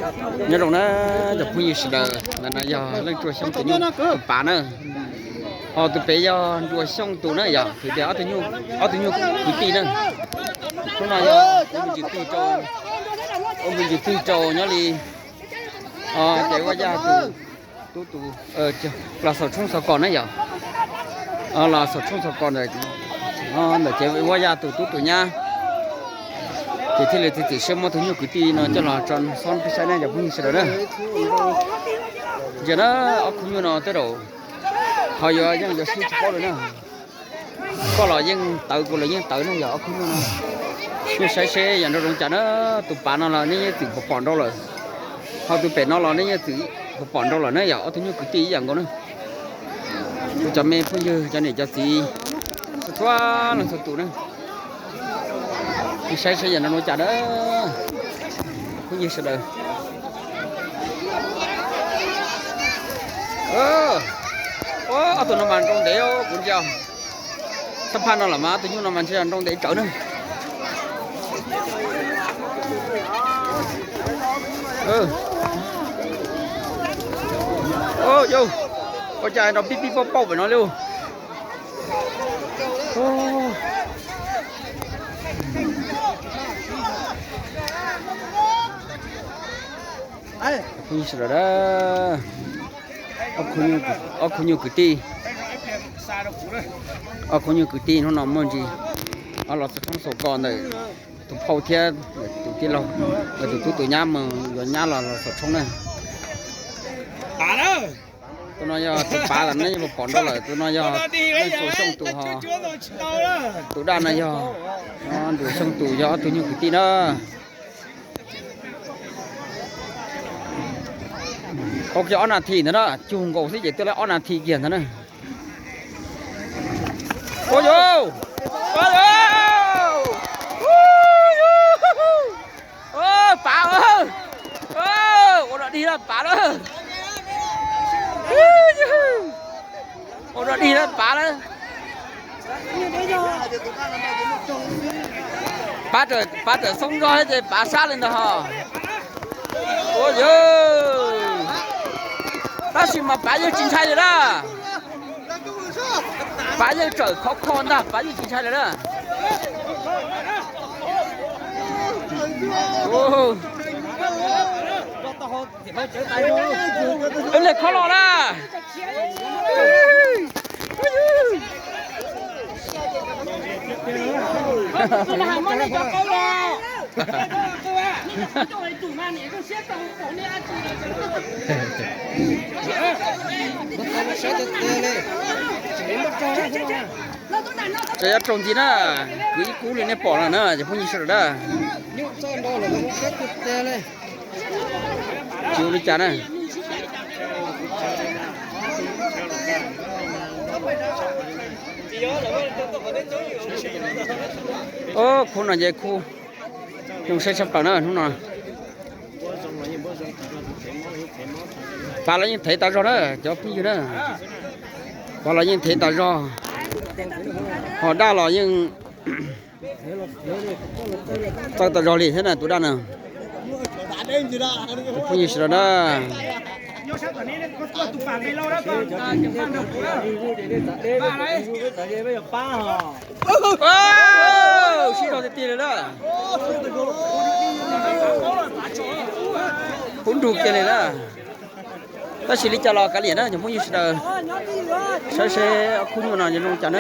Nyob zoo na cov phooj ywg sawv daws, ntawm no yog Leej Tsuas Xyooj tus nyuj tus pav na, ho tus pem yog Nruas Xyooj tus na yog, tias ob tug nyuj, ob tug nyuj kwv tij na. Hnub no yog ua me ntsis twg rau, ua me ntsis twg rau nyob li, ces Vaj Yaj tus tub tus los xaus tshoob xaus kos na yog, los xaus tshoob xaus kos ntawm, ntawm ces Vaj Yaj tus tub tus nyab, ces thiaj li txiav txim siab muab tus nyuj kwv tij no coj los tso xob peb saib na cov phooj ywg sawv daws na. Ntsia na, ob khub nyuj no tej zaum ho yuav yeej yuav sib tsis paub lawm na. Koj los yeej tawv, kuv los yeej tawv na yog ob khub nyuj no. Nej saib seb yog nraug zoov cas na, tus pav no los nej yeej txwm pom pom nrau lawm, ho tus pem no los nej yeej txwm pom pom nrau lawm na yog ob tug nyuj kwv tij ib yam nkaus na. Kuv cov me phooj ywg cov niam cov txiv txhua leej txhua tus na, nej saib seb yog nraug zoov cas na, phooj ywg sawv daws. Ob tug no mas nrau ntev kuv ntsia, xab phaj no los mas ob tug nyuj no mas ntshe nrau ntev tsawv na. Ua cas nrau pib pib pauj pauj pem no li. Phooj ywg sawv daws, ob khub nyuj kwv tij, ob khub nyuj kwv tij hnub no muaj ntsis los xaus tshoob xaus kos ntawm tus phauj thiab tus tij laug, tus tub tus nyab mus yuav nyab los los xaus tshoob na. Tus no yog tus pav los nej yeej pom nrau lawm, tus no yog Leej Tsuas Xyooj tus ho, tus daj no yog Nruas Xyooj tus, yog ob tug nyuj kwv tij na. Tau kiag ob nas this ntawd na, cug nkaus xwb ces twb lawv ob nas this kiag ntawd na. Ua yus, ua yus, pav, ua dog dig lawm pav lawm, ua dog dig lawm pav lawm. Pav tawm xoob zog ces pav sab li ntawd ho. Ua yus, tab sis mas pav yeej tsis ntshai li na. Pav yeej tsawm khov kho ntag, pav yeej tsis ntshai li na. Wb le khob los na. Tseem yuav raug ntxiv na, kwv ib kub li nej pom no na cov phooj ywg sawv daws na. Tsis ua li cas na. Khub no ces khub zoo saib tshaj plaws na hnub no. Pav los yeej thev tas zog na cov phooj ywg na. Pav los yeej thev tas zog, ho daj los yeej txawj tas zog li thiab na tus daj na. Phooj ywg sawv daws na. Sib zog tiag tiag li na. Kub nrug kiag li na. Tab sis li cas los kav liam na cov phooj ywg sawv daws, saib seb ob khub nyuj no zoo cas na.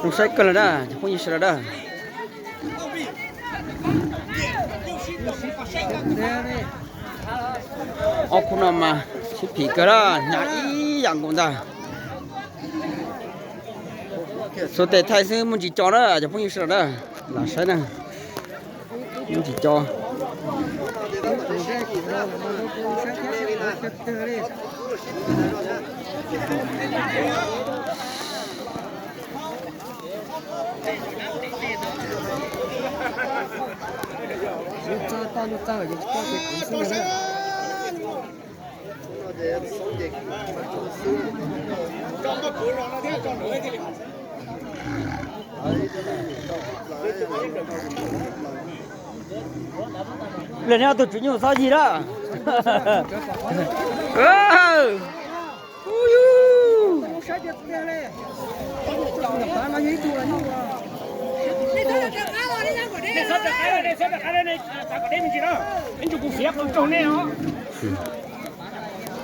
Zoo saib kawg lawm na cov phooj ywg sawv daws na. Ob khub no mas sib phim kawg na, hnyav ib yam nkaus ntag. Xuas tes thaij xwb muaj ntsis co na cov phooj ywg sawv daws na. Lam saib na, muaj ntsis co. Lawm neb ob tug tswv nyuj txhob yig lawm.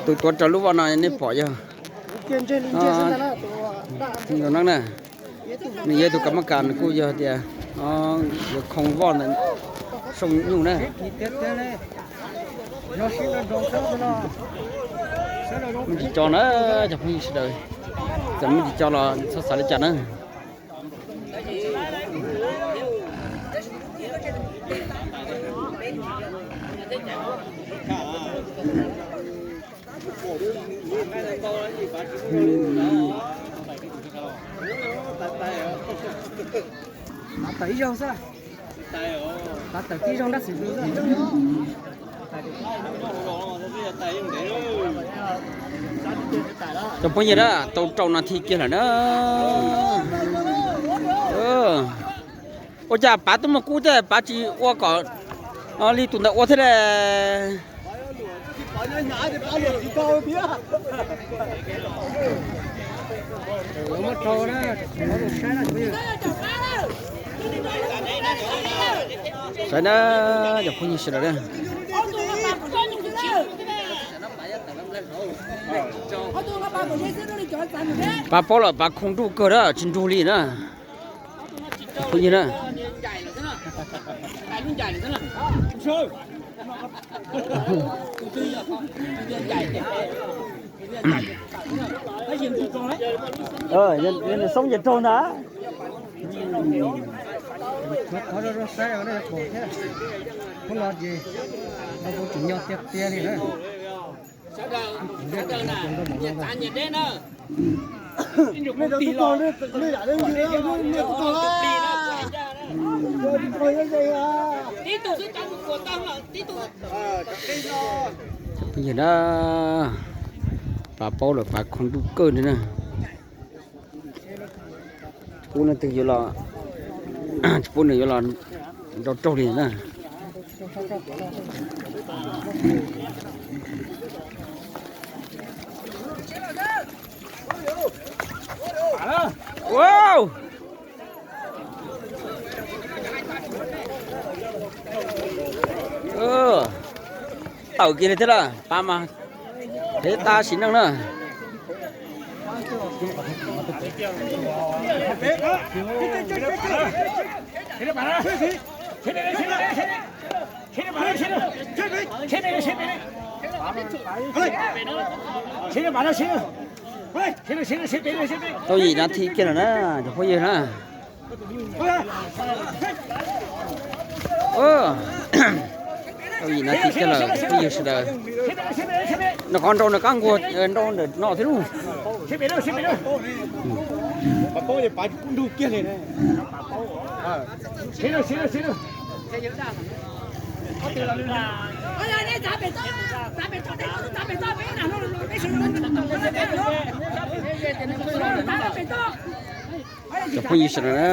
Tus tuav rawv lub voj no nej pom yog, na, nws yog tus kav mab kas, nws kuj yog tias yuav khoo voj ntawm Soo Nyuj na. Muaj tsis co na, cov phooj ywg sawv daws, txawm muaj tsis co los txhob xav li cas na. Tawm ib zaug xwb. Tawm tib zaug nrab xis xwb. Cov phooj ywg na, tau rau nas this kiag lawm na. Ua cas pav tuaj muaj kub thiab pav tsis ua kom li tus ntawd ua thiab ne? Saib na, cov phooj ywg sawv daws na. Pav paub lawm, pav khoo nruj kawg na, tsis nrug li na. Phooj ywg na. Xoob ces raug ntag. Hnub no ces tsis nyob tiag tiag li na. Phooj ywg na, pav paub lawm, pav khoo nruj kawg li na. Tsis pub leej twg yuav los, tsis pub nws yuav los nrau raug li na. Tawm kiag li thiab lawm, pav mas deb tab sim neej na. Tau yim nas this kiag lawm na, cov phooj ywg na. Tau yim nas this kiag lawm phooj ywg sawv daws. Nws qhov nrau nws qab nkuag nrau ntawm no thiab lauj. Cov phooj ywg sawv daws na,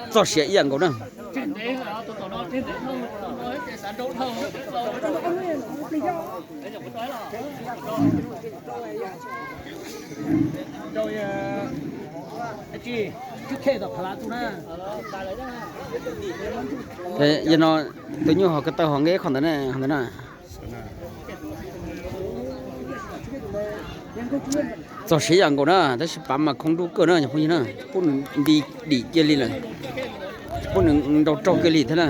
txog siav ib yam nkaus na. Yog no tus nyuj ho ko taw ho nqe qhov ntawd na, ntawd na. Txog siav ib yam nkaus na, tab sis pav mas khoo nruj kawg na cov phooj ywg na, tsis pub nws nti dim kiag li lawm, tsis pub nws nrau raug kiag li thiab na.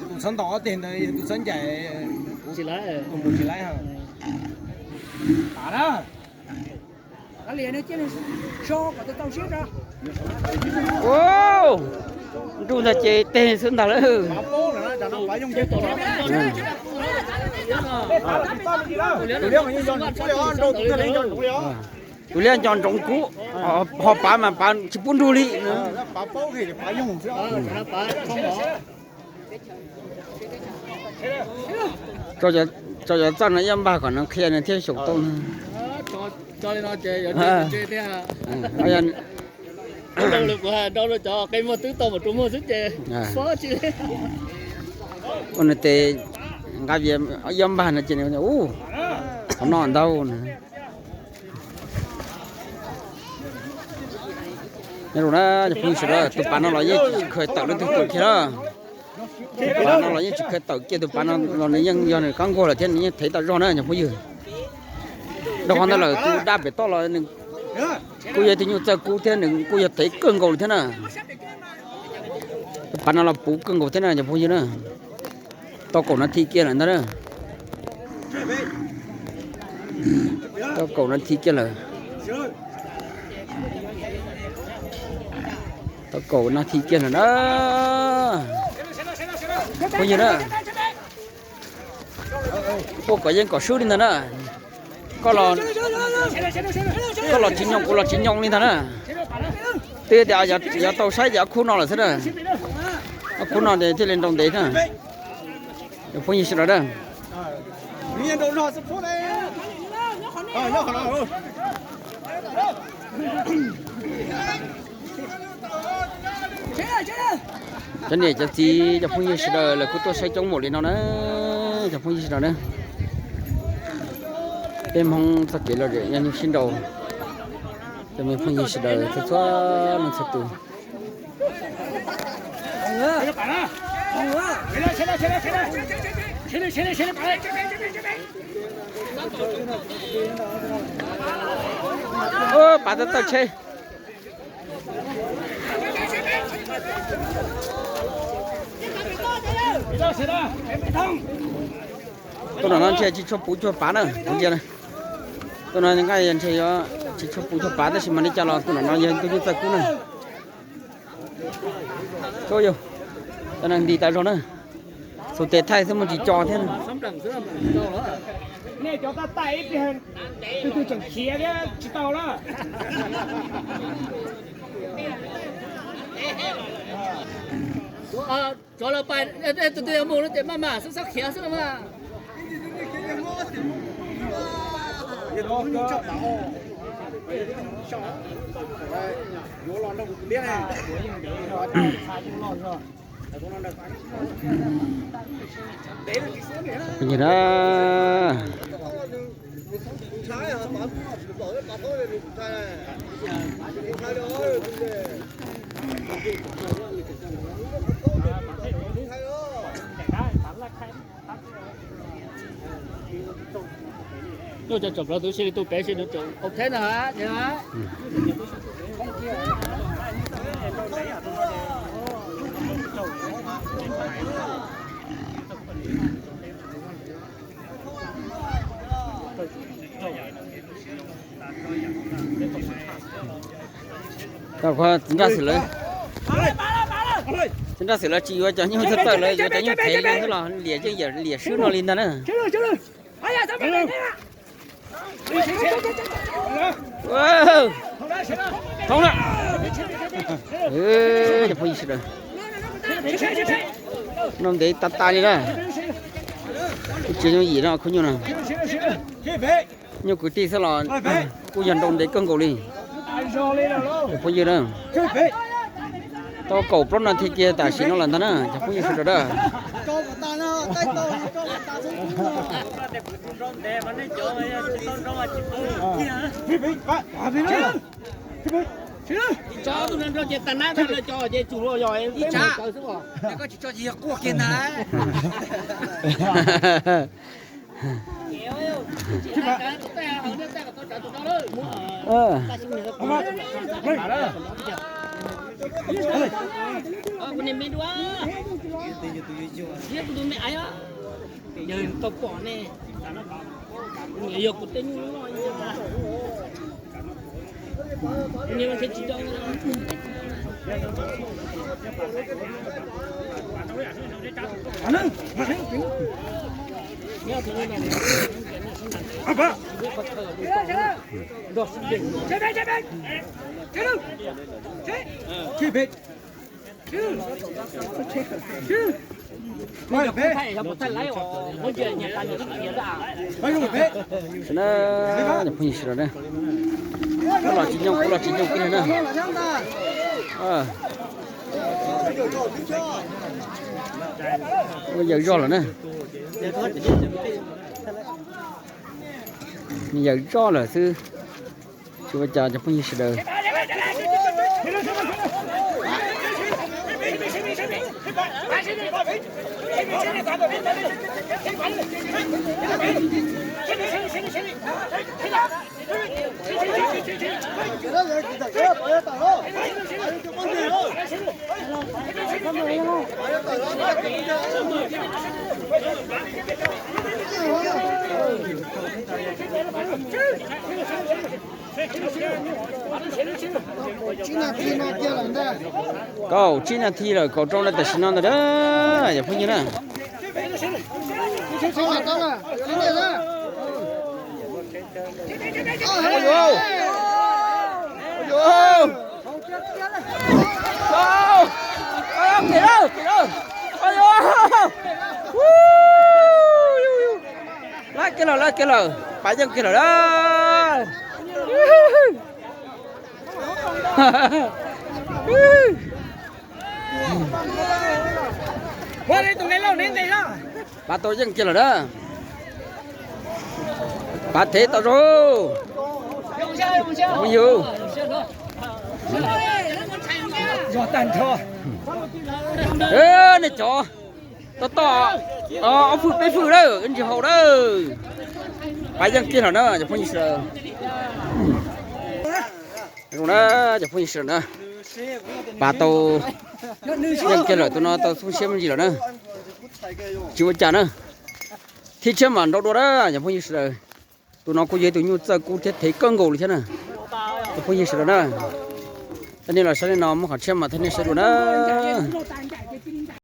Tus txhob ntaus ob teg ntawd, tus txhob ncaim, mus tsis laib. Nruj ntag ces teg xwb ntag lawm. Tus liab nco ntsoov kub, ho pav mas pav tsis pub nrug li. Rau cov Tso cov txaj no ib npag kom nws qhia nws thiaj xyaum tau. Ua nws tes nqa vias ib npag no ces nws ua qhov no ntau na. Nyob zoo na cov phooj ywg sawv daws, tus pav no los yeej tsis khaws tawm leej twg tus kiag na. Tus pav no los yeej tsis khaws tawm kiag, tus pav no los nws yeej yog nws qab nquag lawm thiab nws yeej thev tau zog na cov phooj ywg. Rau qhov ntawd lawm tus dab pem toj los nws kuj yog ib tug nyuj txawj kub thiab nws kuj yog thev kawg nkaus li thiab na. Tus pav no los puv kawg nkaus thiab na cov phooj ywg na. Tau kaum nas this kiag lawm ntag na. Tau kaum nas this kiag lawm. Tau kaum nas this kiag lawm na. Phooj ywg na, ua kom yeej kom swb li ntag na. Koj los, koj los tsis nyoo kuv los tsis nyoo li ntag na. Twb tias yuav tau saib ces ob khub no lawm xwb na. Ob khub no ces thiaj li nrau ntev na. Cov phooj ywg sawv daws na. Cov niam cov txiv cov phooj ywg sawv daws lawv kuj tuaj saib coob npaum li no na. Cov phooj ywg sawv daws na, peb Hmoob txoj kev lom zem yog nyuj sib nraus. Cov me phooj ywg sawv daws txhua txhua leej txhua tus. Pav tawj tawj tsheb. Tus no no ntshe tsis tshua puv tshua pav na, tus no ntshe yuav tsis tshua puv tshua pav tab sis mas li cas los tus no no yog tus nyuj txawj kub na. Cov neeg nti tas zog na, xuas tes thaij xwb muaj tsis co thiab. Nej cov tab tais ib pliag tus twg tseem khiav thiab tsis tau na. Tsov lawv pais, tus twg yuav mus no ces maj mam xub xob khiav xwb los mas. Nyi na. Nyuj cov tsoom plaub tus sib li tus pem sib nws tsoom ua theb ntag. Tsis nraj xwm lawv, tsis nraj xwm lawv tsis yuav cov nyuj txawj txawj, lawv yuav cov nyuj thev li xwb los liam yeej liam swb no li ntag na. Thoob na. Cov phooj ywg sawv daws, nrau ntev tas tas li na. Ib tsev yooj yim no khub nyuj no, nyuj kwv tij xwb los kuj yog nrau ntev kawg nkaus li. Cov phooj ywg na, tau kaum plaub nas this kiag tam sim no lawm ntag na cov phooj ywg sawv daws na. Na, cov phooj ywg sawv daws na, kuv los tsis nyooj, kuv los tsis nyooj kiag na. Ua yawm zoj lawm na. Yawm zoj lawm xwb. Tsis ua cas cov phooj ywg sawv daws. Kaum tsib nas this lawm, kaum rau na, tam sim no ntag na, cov phooj ywg na. Lawv kiag lawm, lawv kiag lawm, pav yeej kiag lawm na. Pav tau yeej kiag lawm na. Pav thev tau zoo. Phooj ywg, nej cov tab tom ob fwj peb fwj lawm ntsis haus lawm. Pav yeej kiag lawm na cov phooj ywg sawv daws. Zoo na, cov phooj ywg sawv daws na, pav tau yeej kiag lawm, tus no tau xub siab me ntsis lawm na. Tsis ua cas na, thib tshiab mam nrau dua na cov phooj ywg sawv daws. Tus no kuj yog ib tug nyuj txawj kub thiab thev kawg nkaus li thiab na. Cov phooj ywg sawv daws na, nej los saib li no, muaj qhov tshiab mas thiaj nej saib dua na.